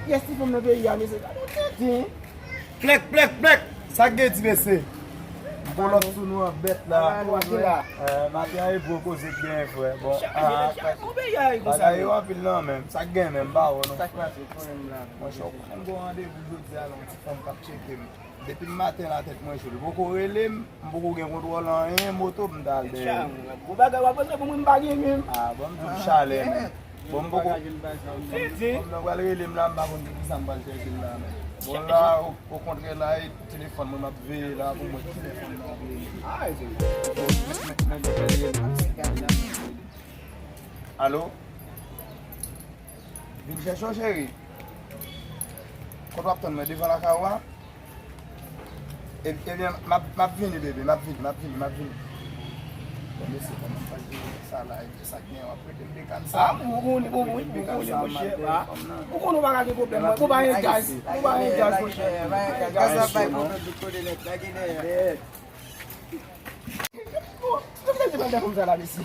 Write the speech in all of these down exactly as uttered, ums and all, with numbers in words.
Kiyès ti fanm nan peyi a, mesye? Gade yon tenten. Plèk, plèk, plèk! Sa k gen, ti mesye? Bon, lòt sou nou an bèt la. Maten an e gwo koze k genyen, frè. Bon, bagay yo anpil nan menm. Sa k gen menm, m pa wè non. Sa k pase, konnen m la. Mwen, chòk, m gen yon randevou jodi a, yon ti fanm k ap tcheke m. Depi maten la, tèt mwen cho. Li poko rele m, m poko gen kontwòl anyen, moto m t al dèyè. Gwo bagay w ap bezwen pou mwen, m pa gen menm. Ah, bon, m di w chalè menm. Bon, m poko. Fanm nan pral rele m la, m pa konn pou kisa m pral chèche l la menm. Bon, la, o, okontrè la, e telefòn mwen m ap veye la pou mwen ki lè fanm nan ap rele. Alo? Vin chèche w, cheri. Kote w ap tann mwen, devan lakay ou a? E, ebyen, m ap, m ap vini, bebe, m ap vini, m ap vini, m ap vini. Bon, mesye, kòman m pral jere sa la? Ebyen, sa k gen, w ap rete m bekàn sa. Ah, ou, ou, ou, ou, ou konnen, monchè, ah. Ou konnen w pa ka gen pwoblèm, ou pa gen gaz, ou pa gen gaz, monchè. Gaz la bay pwoblèm tout kote nèt, la gen nèt. Bon, nou vin al devan dèkòm sa la, mesye.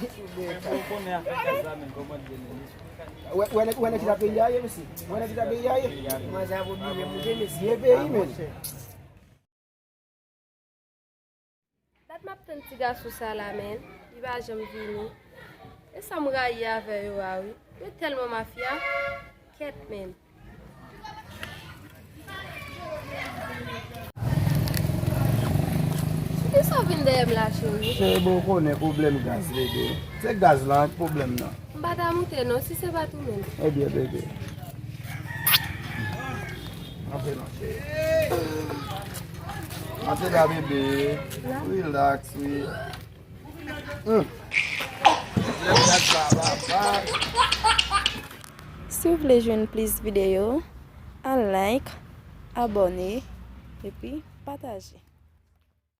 Wè, wè, wè nan ki ta peyi a ye, mesye. Wè nan ki ta peyi a ye. Mwen sa pou bile moute, mesye. Ye peyi, men. Dat m ap tann ti gason sa la, men. Li pa janm vini. E sa m rayi avè yo a, wi. Yo tèlman mafya. Kèt, men. Poukisa w vin dèyè m la, cheri? Cheri, bon, ou konnen pwoblèm gaz, bebe. Se gaz la ki pwoblèm nan. M pa ta moute non, si se pa t ou menm. Ebyen, bebe. Antre non, cheri. Antre la, bebe. Relax, wi. Hmm. Pwoblèm gaz la, papa. Si w vle jwenn plis videyo, al like, abòne, epi pataje.